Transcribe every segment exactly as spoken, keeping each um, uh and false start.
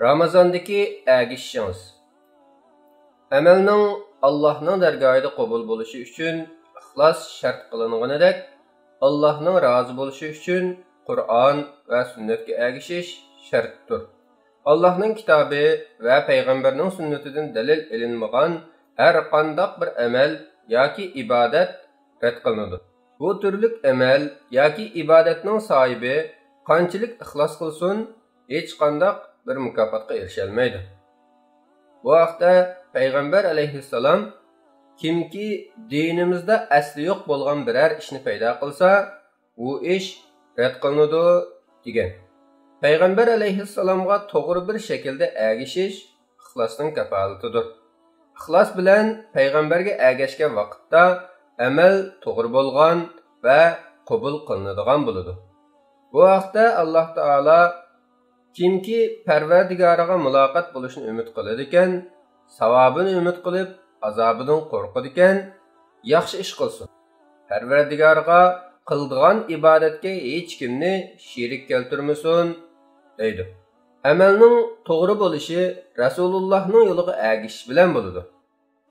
رامىزاندىكى ئەگىشىشىڭىز. ئەمەلنىڭ ئاللاھنىڭ دەرگاھىدا قوبۇل بولۇشى ئۈچۈن ئىخلاس شەرت قىلىنغىنىدەك، ئاللاھنىڭ رازى بولۇشى ئۈچۈن قۇرئان ۋە سۈننەتكە ئەگىشىش شەرتتۇر. ئاللاھنىڭ كىتابى ۋە پەيغەمبەرنىڭ سۈننىتىدىن دەلىل ئېلىنمىغان ھەر قانداق بىر ئەمەل ياكى ئىبادەت رەت قىلىنىدۇ. بۇ تۈرلۈك ئەمەل ياكى ئىبادەتنىڭ ساھىبى قانچىلىك ئىخلاس قىلسۇن، ھېچقانداق بىر مۇكاپاتقا ئېرىشەلمەيدۇ. بۇ ھەقتە پەيغەمبەر ئەلەيھىسسالام، «كىمكى دىنىمىزدا ئەسلى يوق بولغان بىرەر ئىشنى پەيدا قىلسا، ئۇ ئىش رەت قىلىنىدۇ» دېگەن. پەيغەمبەر ئەلەيھىسسالامغا توغرا بىر شەكىلدە ئەگىشىش ئىخلاسنىڭ كاپالىتىدۇر. ئىخلاس بىلەن پەيغەمبەرگە ئەگەشكەن ۋاقىتتا ئەمەل توغرا بولغان ۋە قوبۇل قىلىنىدىغان بولىدۇ. بۇ ھەقتە ئاللاھ تائالا، «كىمكى پەرۋەردىگارىغا مۇلاقات بولۇشنى ئۈمىد قىلىدىكەن، ساۋابىنى ئۈمىد قىلىپ، ئازابىدىن قورقىدىكەن، ياخشى ئىش قىلسۇن. پەرۋەردىگارىغا قىلىدىغان ئىبادەتكە ھېچكىمنى شېرىك كەلتۈرمىسۇن» دەيدۇ. ئەمەلنىڭ توغرا بولۇشى رەسۇلۇللاھنىڭ يولىغا ئەگىشىش بىلەن بولىدۇ.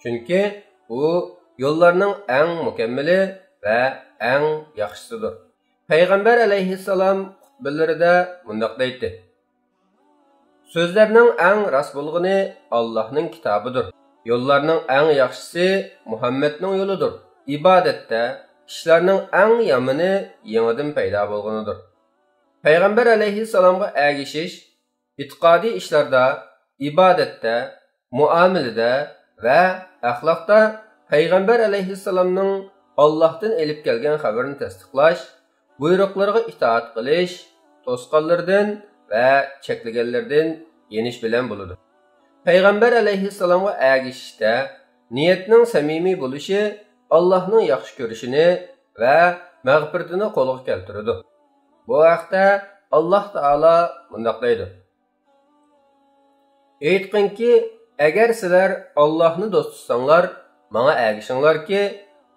چۈنكى ئۇ يوللارنىڭ ئەڭ مۇكەممىلى ۋە ئەڭ ياخشىسىدۇر. پەيغەمبەر ئەلەيھىسسالام خۇتبىلىرىدە مۇنداق دەيتتى: «سۆزلەرنىڭ ئەڭ راست بولغىنى ئاللاھنىڭ كىتابىدۇر. يوللارنىڭ ئەڭ ياخشىسى مۇھەممەدنىڭ يولىدۇر. ئىبادەتتە ئىشلارنىڭ ئەڭ يامىنى يېڭىدىن پەيدا بولغىنىدۇر.» پەيغەمبەر ئەلەيھىسسالامغا ئەگىشىش ئېتىقادىي ئىشلاردا، ئىبادەتتە، مۇئامىلىدە ۋە ئەخلاقتا پەيغەمبەر ئەلەيھىسسالامنىڭ ئاللاھتىن ئېلىپ كەلگەن خەۋىرىنى تەستىقلاش، بۇيرۇقلىرىغا ئىتائەت قىلىش، توسقانلىرىدىن ۋە چەكلىگەنلىرىدىن يېنىش بىلەن بولىدۇ. پەيغەمبەر ئەلەيھىسسالامغا ئەگىشىشتە نىيەتنىڭ سەمىمىي بولۇشى ئاللاھنىڭ ياخشى كۆرۈشىنى ۋە مەغپىرىتىنى قولغا كەلتۈرىدۇ. بۇ ھەقتە ئاللاھ تائالا مۇنداق دەيدۇ: «ئېيتقىنكى، ئەگەر سىلەر ئاللاھنى دوست تۇتساڭلار، ماڭا ئەگىشىڭلاركى،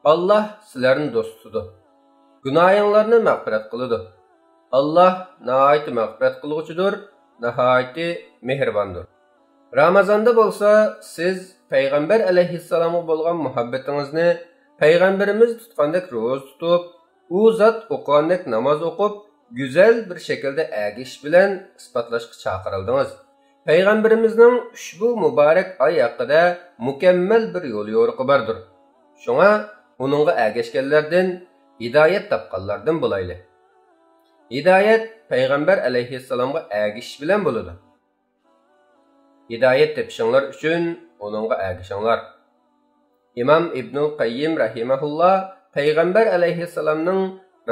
ئاللاھ سىلەرنى دوست تۇتىدۇ، گۇناھىڭلارنى مەغپىرەت قىلىدۇ. ئاللاھ ناھايىتى مەغپىرەت قىلغۇچىدۇر، ناھايىتى مېھرىباندۇر.» رامازاندا بولسا سىز پەيغەمبەر ئەلەيھىسسالامغا بولغان مۇھەببىتىڭىزنى پەيغەمبىرىمىز تۇتقاندەك روزا تۇتۇپ، ئۇ زات ئوقۇغاندەك ناماز ئوقۇپ، گۈزەل بىر شەكىلدە ئەگىشىش بىلەن ئىسپاتلاشقا چاقىرىلدىڭىز. پەيغەمبىرىمىزنىڭ ئۇشبۇ مۇبارەك ئاي ھەققىدە مۇكەممەل بىر يول يورۇقى باردۇر. شۇڭا ئۇنىڭغا ئەگەشكەنلەردىن، ھىدايەت تاپقانلاردىن بولايلى. ھىدايەت پەيغەمبەر ئەلەيھىسسالامغا ئەگىشىش بىلەن بولىدۇ. ھىدايەت تېپىشىڭلار ئۈچۈن ئۇنىڭغا ئەگىشىڭلار. ئىمام ئىبنۇل قەييىم رەھىمەھۇللا پەيغەمبەر ئەلەيھىسسالامنىڭ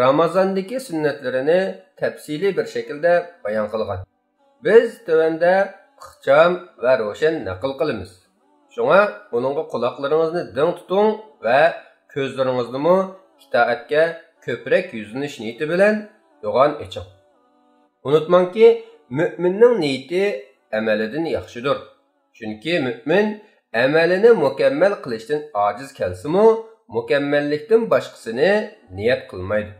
رامازاندىكى سۈننەتلىرىنى تەپسىلىي بىر شەكىلدە بايان قىلغان. بىز تۆۋەندە ئىخچام ۋە روشەن نەقىل قىلىمىز. شۇڭا ئۇنىڭغا قۇلاقلىرىڭىزنى دىڭ تۇتۇڭ ۋە كۆزلىرىڭىزنىمۇ ئىتائەتكە كۆپرەك يۈزلىنىش نىيىتى بىلەن يوغان ئېچىڭ. ئۇنتۇماڭكى، مۆمىننىڭ نىيىتى ئەمەلىدىن ياخشىدۇر. چۈنكى مۆمىن ئەمەلىنى مۇكەممەل قىلىشتىن ئاجىز كەلسىمۇ، مۇكەممەللىكتىن باشقىسىنى نىيەت قىلمايدۇ.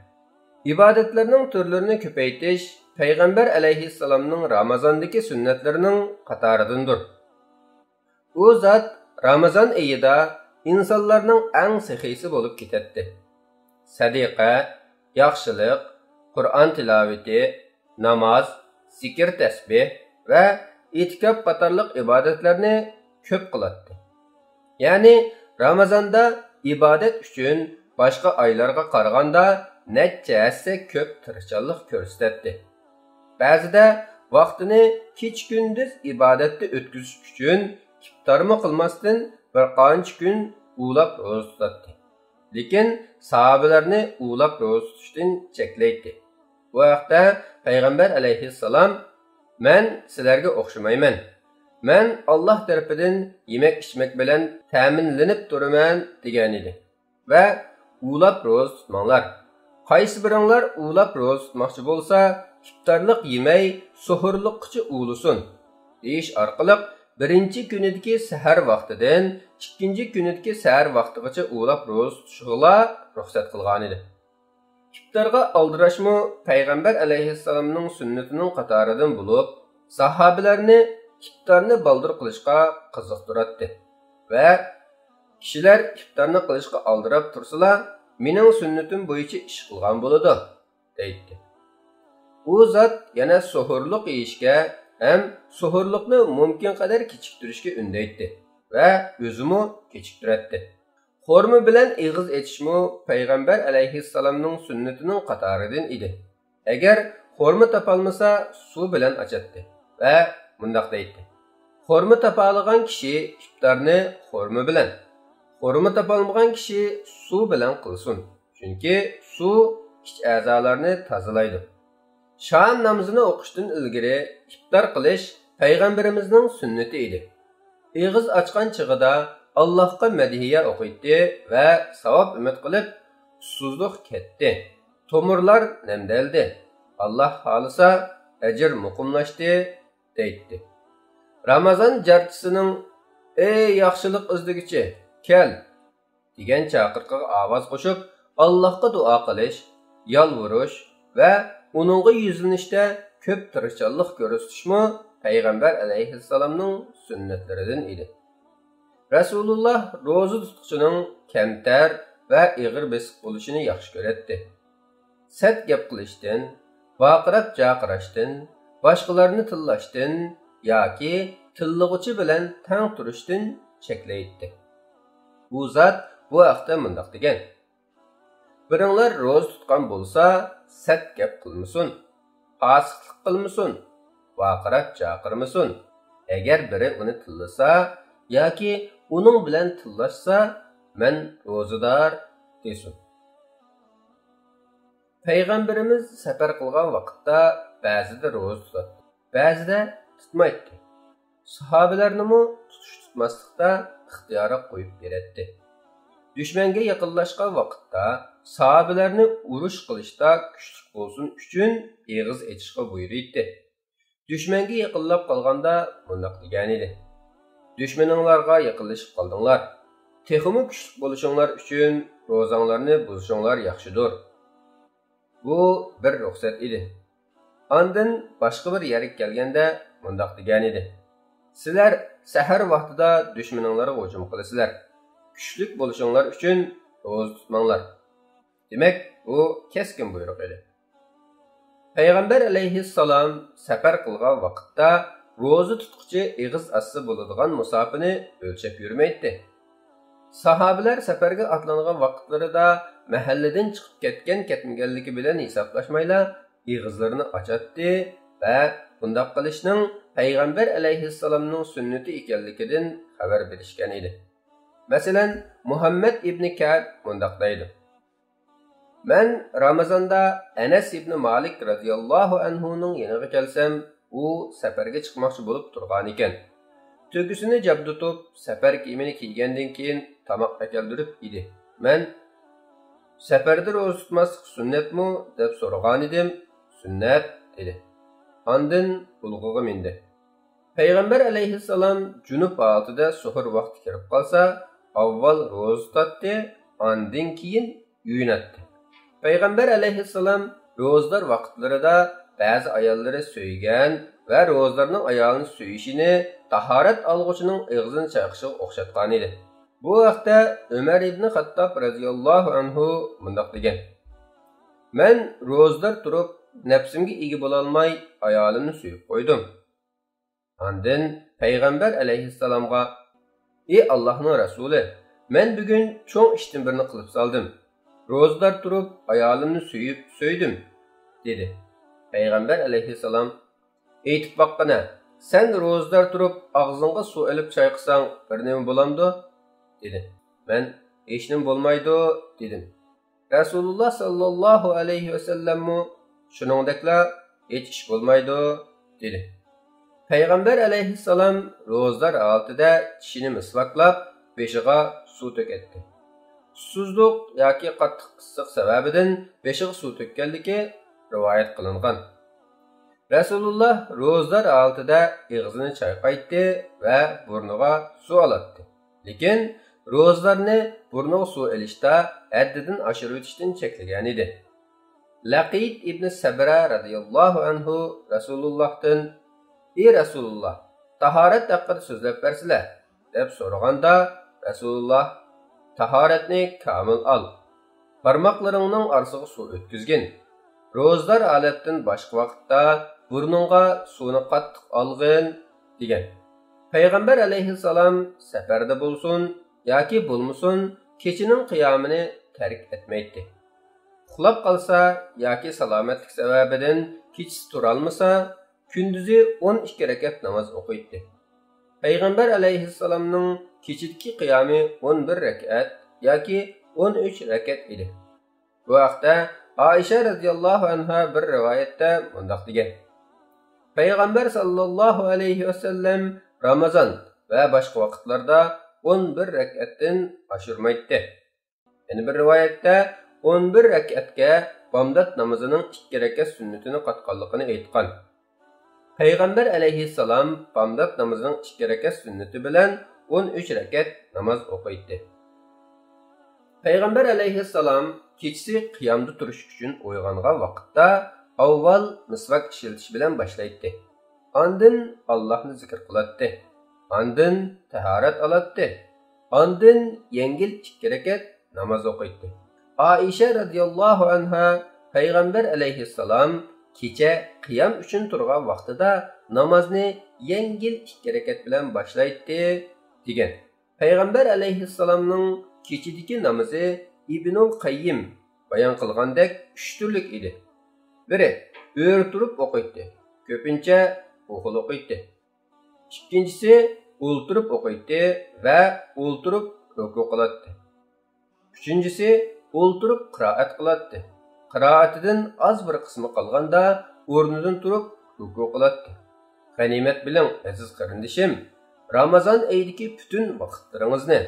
ئىبادەتلەرنىڭ تۈرلىرىنى كۆپەيتىش پەيغەمبەر ئەلەيھىسسالامنىڭ رامازاندىكى سۈننەتلىرىنىڭ قاتارىدىندۇر. ئۇ زات رامازان ئېيىدا ئىنسانلارنىڭ ئەڭ سېخىيسى بولۇپ كېتەتتى. سەدىقە، ياخشىلىق، قۇرئان تىلاۋىتى، ناماز، زىكىر تەسبىھ ۋە ئېتىكاپ قاتارلىق ئىبادەتلەرنى كۆپ قىلاتتى. يەنى رامازاندا ئىبادەت ئۈچۈن باشقا ئايلارغا قارىغاندا نەچچە ھەسسە كۆپ تىرىشچانلىق كۆرسىتەتتى. بەزىدە ۋاقتىنى كېچە-كۈندۈز ئىبادەتتە ئۆتكۈزۈش ئۈچۈن ئىپتارمۇ قىلماستىن بىر قانچە كۈن ئۇلاپ روزا تۇتاتتى. لېكىن ساھابىلەرنى ئۇلاپ روزا تۇتۇشتىن چەكلەيتتى. بۇ ھەقتە پەيغەمبەر ئەلەيھىسسالام، «مەن سىلەرگە ئوخشىمايمەن. مەن ئاللاھ تەرىپىدىن يېمەك-ئىچمەك بىلەن تەمىنلىنىپ تۇرىمەن» دېگەنىدى. ۋە «ئۇلاپ روزا تۇتماڭلار. قايسى بىرىڭلار ئۇلاپ روزا تۇتماقچى بولسا، ئىپتارلىق يېمەي، سوھۇرلۇققىچە ئۇلىسۇن» دېيىش ئارقىلىق، بىرىنچى كۈنىدىكى سەھەر ۋاقتىدىن ئىككىنچى كۈنىدىكى سەھەر ۋاقتىغىچە ئۇلاپ روزا تۇتۇشىغىلا رۇخسەت قىلغانىدى. ئىپتارغا ئالدىراشمۇ پەيغەمبەر ئەلەيھىسسالامنىڭ سۈننىتىنىڭ قاتارىدىن بولۇپ، ساھابىلەرنى ئىپتارنى بالدۇر قىلىشقا قىزىقتۇراتتى ۋە «كىشىلەر ئىپتارنى قىلىشقا ئالدىراپ تۇرسىلا، مېنىڭ سۈننىتىم بويىچە ئىش قىلغان بولىدۇ» دەيتتى. ئۇ زات يەنە سوھۇرلۇق يېيىشكە ھەم سوھۇرلۇقنى مۇمكىنقەدەر كېچىكتۈرۈشكە ئۈندەيتتى ۋە ئۆزىمۇ كېچىكتۈرەتتى. خورما بىلەن ئېغىز ئېچىشمۇ پەيغەمبەر ئەلەيھىسسالامنىڭ سۈننىتىنىڭ قاتارىدىن ئىدى. ئەگەر خورما تاپالمىسا، سۇ بىلەن ئاچاتتى ۋە مۇنداق دەيتتى: «خورما تاپالىغان كىشى ئىپتارنى خورما بىلەن، خورما تاپالمىغان كىشى سۇ بىلەن قىلسۇن، چۈنكى سۇ ئىچ ئەزالارنى تازىلايدۇ.» شام نامىزىنى ئوقۇشتىن ئىلگىرى ئىپتار قىلىش پەيغەمبىرىمىزنىڭ سۈننىتى ئىدى. ئېغىز ئاچقان چېغىدا ئاللاھقا مەدھىيە ئوقۇيتتى ۋە ساۋاب ئۈمىد قىلىپ، ئۇسسۇزلۇق كەتتى، تومۇرلار نەمدەلدى، ئاللاھ خالىسا، ئەجىر مۇقىملاشتى، دەيتتى. رامازان جارچىسىنىڭ «ئەي ياخشىلىق ئىزدىگۈچى، كەل!» دېگەن چاقىرىقىغا ئاۋاز قوشۇپ، ئاللاھقا دۇئا قىلىش، يالۋۇرۇش ۋە ئۇنىڭغا يۈزلىنىشتە كۆپ تىرىشچانلىق كۆرسىتىشمۇ پەيغەمبەر ئەلەيھىسسالامنىڭ سۈننەتلىرىدىن ئىدى. رەسۇلۇللاھ روزا تۇتقۇچىنىڭ كەمتەر ۋە ئېغىر بېسىق بولۇشىنى ياخشى كۆرەتتى. سەت گەپ قىلىشتىن، ۋارقىراپ جارقىراشتىن، باشقىلارنى تىللاشتىن ياكى تىللىغۇچى بىلەن تەڭ تۇرۇشتىن چەكلەيتتى. ئۇ زات بۇ ھەقتە مۇنداق دېگەن: «بىرىڭلار روزا تۇتقان بولسا، سەت گەپ قىلمىسۇن، پاسىقلىق قىلمىسۇن، ۋارقىراپ جارقىرىمىسۇن. ئەگەر بىرى ئۇنى تىللىسا ياكى ئۇنىڭ بىلەن تىللاشسا، مەن روزىدار دېسۇن.» پەيغەمبىرىمىز سەپەر قىلغان ۋاقىتتا بەزىدە روزا تۇتاتتى، بەزىدە تۇتمايتتى. ساھابىلەرنىمۇ تۇتۇش-تۇتماسلىقتا ئىختىيارغا قويۇپ بېرەتتى. دۈشمەنگە يېقىنلاشقان ۋاقىتتا ساھابىلەرنى ئۇرۇش قىلىشتا كۈچلۈك بولسۇن ئۈچۈن ئېغىز ئېچىشقا بۇيرۇيتتى. دۈشمەنگە يېقىنلاپ قالغاندا مۇنداق دېگەنىدى: «دۈشمىنىڭلارغا يېقىنلىشىپ قالدىڭلار. تېخىمۇ كۈچلۈك بولۇشۇڭلار ئۈچۈن روزاڭلارنى بۇزۇشۇڭلار ياخشىدۇر.» بۇ بىر رۇخسەت ئىدى. ئاندىن باشقا بىر يەرگە كەلگەندە مۇنداق دېگەنىدى: «سىلەر سەھەر ۋاقتىدا دۈشمىنىڭلارغا ھۇجۇم قىلىسىلەر. كۈچلۈك بولۇشۇڭلار ئۈچۈن روزا تۇتماڭلار.» دېمەك، بۇ كەسكىن بۇيرۇق ئىدى. پەيغەمبەر ئەلەيھىسسالام سەپەر قىلغان ۋاقىتتا روزا تۇتقۇچى ئېغىز ئاچسا بولىدىغان مۇساپىنى ئۆلچەپ يۈرمەيتتى. ساھابىلەر سەپەرگە ئاتلانغان ۋاقىتلىرىدا مەھەللىدىن چىقىپ كەتكەن-كەتمىگەنلىكى بىلەن ھېسابلاشمايلا ئېغىزلىرىنى ئاچاتتى ۋە بۇنداق قىلىشنىڭ پەيغەمبەر ئەلەيھىسسالامنىڭ سۈننىتى ئىكەنلىكىدىن خەۋەر بېرىشكەن ئىدى. مەسىلەن، مۇھەممەد ئىبنى كەئب مۇنداق دەيدۇ: «مەن رامىزاندا ئەنەس ئىبنى مالىك رەزىياللاھۇ ئەنھۇنىڭ يېنىغا كەلسەم، ئۇ سەپەرگە چىقماقچى بولۇپ تۇرغانىكەن. تۆگىسىنى جابدۇتۇپ، سەپەر كىيىمىنى كىيگەندىن كېيىن تاماق ئەكەلدۈرۈپ ئىدى. مەن، سەپەردە روزا تۇتماسلىق سۈننەتمۇ؟ دەپ سورىغانىدىم. سۈننەت، دېدى. ئاندىن ئۇلىغىغا مىندى. پەيغەمبەر ئەلەيھىسسالام جۇنۇپ ھالىتىدە سوھۇر ۋاقتى كىرىپ قالسا، ئاۋۋال روزا تۇتاتتى، ئاندىن كېيىن يۇيۇناتتى. پەيغەمبەر ئەلەيھىسسالام روزىدار ۋاقىتلىرىدا بەزى ئاياللىرى سۆيگەن ۋە روزىدارنىڭ ئايالىنى سۆيۈشىنى تاھارەت ئالغۇچىنىڭ ئېغىزىنى چايقىشىغا ئوخشاتقانىدى. بۇ ھەقتە ئۆمەر ئىبنى خەتتاب رەزىياللاھۇ ئەنھۇ مۇنداق دېگەن: «مەن روزىدار تۇرۇپ، نەپسىمگە ئىگە بولالماي، ئايالىمنى سۆيۈپ قويدۇم.» ئاندىن پەيغەمبەر ئەلەيھىسسالامغا: «ئى ئاللاھنىڭ رەسۇلى، مەن بۈگۈن چوڭ ئىشتىن بىرنى قىلىپ سالدىم. روزىدار تۇرۇپ، ئايالىمنى سۆيۈپ سۆيدۈم»، دېدى. پەيغەمبەر ئەلەيھىسسالام: «ئېيتىپ باققىنە، سەن روزىدار تۇرۇپ ئاغزىڭغا سۇ ئېلىپ چايقىساڭ بىر نېمە بولامدۇ؟» دېدى. مەن: «ھېچنېمە بولمايدۇ» دېدىم. رەسۇلۇللا ساللاللاھۇ ئەلەيھى ۋەسەللەممۇ شۇنىڭدەكلا «ھېچ ئىش بولمايدۇ» دېدى. پەيغەمبەر ئەلەيھىسسالام روزىدار ھالىتىدە چىشىنى مىسۋاكلاپ، بېشىغا سۇ تۆكەتتى. ئۇسسۇزلۇق ياكى قاتتىق ئىسسىق سەۋەبىدىن بېشىغا سۇ تۆككەنلىكى رىۋايەت قىلىنغان. رەسۇلۇللا روزىدار ھالىتىدە ئېغىزىنى چايقايتتى ۋە بۇرنىغا سۇ ئالاتتى. لېكىن روزىدارنى بۇرنىغا سۇ ئېلىشتا ھەددىدىن ئاشۇرۇۋېتىشتىن چەكلىگەنىدى. لەقىت ئىبنى سەبرە رەزىياللاھۇ ئەنھۇ رەسۇلۇللاھتىن: «ئى رەسۇلۇللا، تاھارەت ھەققىدە سۆزلەپ بەرسىلە» دەپ سورىغاندا، رەسۇلۇللاھ: «تاھارەتنى كامىل ئال، بارماقلىرىڭنىڭ ئارىسىغا سۇ ئۆتكۈزگىن، روزىدار ھالەتتىن باشقا ۋاقىتتا بۇرنۇڭغا سۇنى قاتتىق ئالغىن» دېگەن. پەيغەمبەر ئەلەيھىسسالام سەپەردە بولسۇن ياكى بولمىسۇن، كېچىنىڭ قىيامىنى تەرك ئەتمەيتتى. ئۇخلاپ قالسا ياكى سالامەتلىك سەۋەبىدىن كېچىسى تۇرالمىسا، كۈندۈزى ئون ئىككى رەكەت ناماز ئوقۇيتتى. پەيغەمبەر ئەلەيھىسسالامنىڭ كېچىدىكى قىيامى ئون بىر رەكەت ياكى ئون ئۈچ رەكەت ئىدى. بۇ ھەقتە ئائىشە رەزىياللاھۇ ئەنھا بىر رىۋايەتتە مۇنداق دېگەن: پەيغەمبەر ساللاللاھۇ ئەلەيھى ۋەسەللەم رامازان ۋە باشقا ۋاقىتلاردا ئون بىر رەكەتتىن ئاشۇرمايتتى. يەنە بىر رىۋايەتتە ئون بىر رەكەتكە بامدات نامىزىنىڭ ئىككى رەكەت سۈننىتىنى قاتقانلىقىنى ئېيتقان. پەيغەمبەر ئەلەيھىسسالام بامدات نامىزىنىڭ ئىككى رەكەت سۈننىتى بىلەن ئون ئۈچ رەكەت ناماز ئوقۇيتتى. پەيغەمبەر ئەلەيھىسسالام كېچىسى قىيامدا تۇرۇش ئۈچۈن ئويغانغان ۋاقىتتا ئاۋۋال مىسۋاك ئىشلىتىش بىلەن باشلايتتى. ئاندىن ئاللاھنى زىكىر قىلاتتى. ئاندىن تاھارەت ئالاتتى. ئاندىن يەڭگىل ئىككى رەكەت ناماز ئوقۇيتتى. ئائىشە رەزىياللاھۇ ئەنھا پەيغەمبەر ئەلەيھىسسالام كېچە قىيام ئۈچۈن تۇرغان ۋاقتىدا نامازنى يەڭگىل ئىككى رەكەت بىلەن باشلايتتى، دېگەن. پەيغەمبەر ئەلەيھىسسالامنىڭ كېچىدىكى نامىزى ئىبنۇل قەييىم بايان قىلغاندەك ئۈچ تۈرلۈك ئىدى. بىرى، ئۆرە تۇرۇپ ئوقۇيتتى، كۆپىنچە ئۇ خىل ئوقۇيتتى. ئىككىنچىسى، ئولتۇرۇپ ئوقۇيتتى ۋە ئولتۇرۇپ رۇكۇ قىلاتتى. ئۈچىنچىسى، ئولتۇرۇپ قىرائەت قىلاتتى. قىرائىتىدىن ئاز بىر قىسمى قالغاندا ئورنىدىن تۇرۇپ رۇكۇ قىلاتتى. غەنىيمەت بىلىڭ، ئەزىز قېرىندىشىم، رامازان ئېيىدىكى پۈتۈن ۋاقىتلىرىڭىزنى،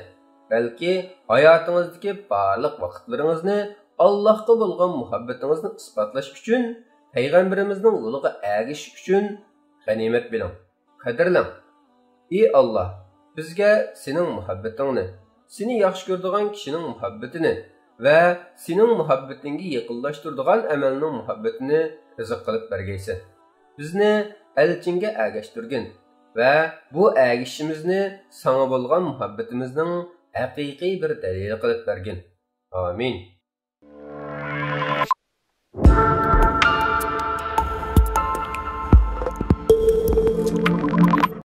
بەلكى ھاياتىڭىزدىكى بارلىق ۋاقىتلىرىڭىزنى ئاللاھقا بولغان مۇھەببىتىڭىزنى ئىسپاتلاش ئۈچۈن، پەيغەمبىرىمىزنىڭ يولىغا ئەگىشىش ئۈچۈن غەنىيمەت بىلىڭ. قەدىرلەڭ. ئى ئاللاھ، بىزگە سېنىڭ مۇھەببىتىڭنى، سېنى ياخشى كۆرىدىغان كىشىنىڭ مۇھەببىتىنى ۋە سېنىڭ مۇھەببىتىڭگە يېقىنلاشتۇرىدىغان ئەمەلنىڭ مۇھەببىتىنى رىزىق قىلىپ بەرگەيسەن. بىزنى ئەلچىڭگە ئەگەشتۈرگىن ۋە بۇ ئەگىشىشىمىزنى ساڭا بولغان مۇھەببىتىمىزنىڭ ھەقىقىي بىر دەلىلى قىلىپ بەرگىن. ئامىن.